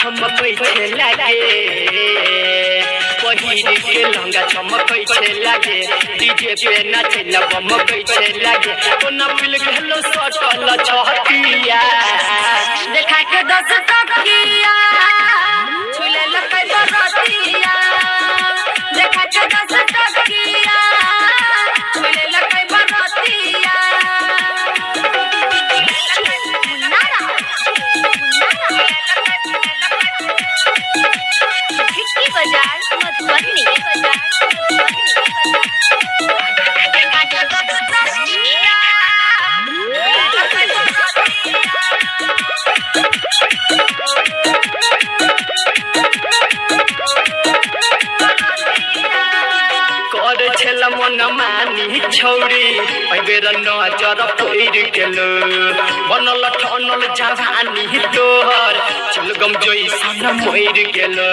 चमकै छे लागे, पहिर के लहंगा चमकै छे लागे, डीजे पे नाचे ला बमकै छे लागे, कोना पिल गेलो सटल छतिया। देखा के 10 टकिया छुले लकै बरतिया, देखा के 10 टकिया छुले लकै बरतिया। भिट्टी बाजार मधुबनी। देखा के 10 टकिया छुले लकै बरतिया। कर छेल मन मानी छौरी, एहि बेर नजर पड़ि गेलो, बनल ठनल जवानी तोहर चलगम जैसन मरि गेलो।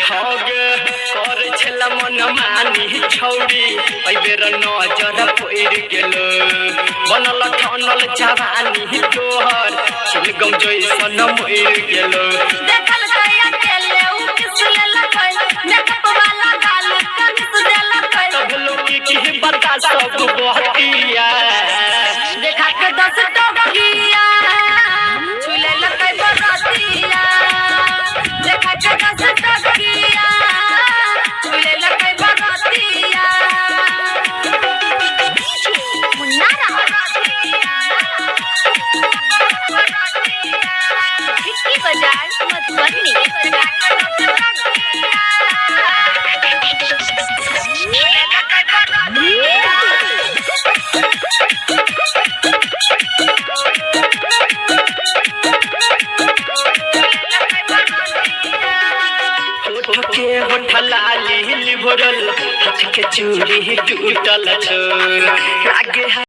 हगे कर छेल मन मानी छौरी, एहि बेर नजर पड़ि गेलो, बनल ठनल जवानी तोहर चलगम जैसन मरि गेलो। देखल कै अकेले उ किस लेलकै, मेकअप वाला गाल कमिस देलकै। तब लोग की बता सब बहतिया। देखा के 10 टकिया छुले लकै बरतिया, देखा के 10 टकिया छुले लकै बरतिया। भिट्टी बाजार मधुबनी। होठ के होठ लाली भरल, हाथ के चूड़ी टूटल छो लागे।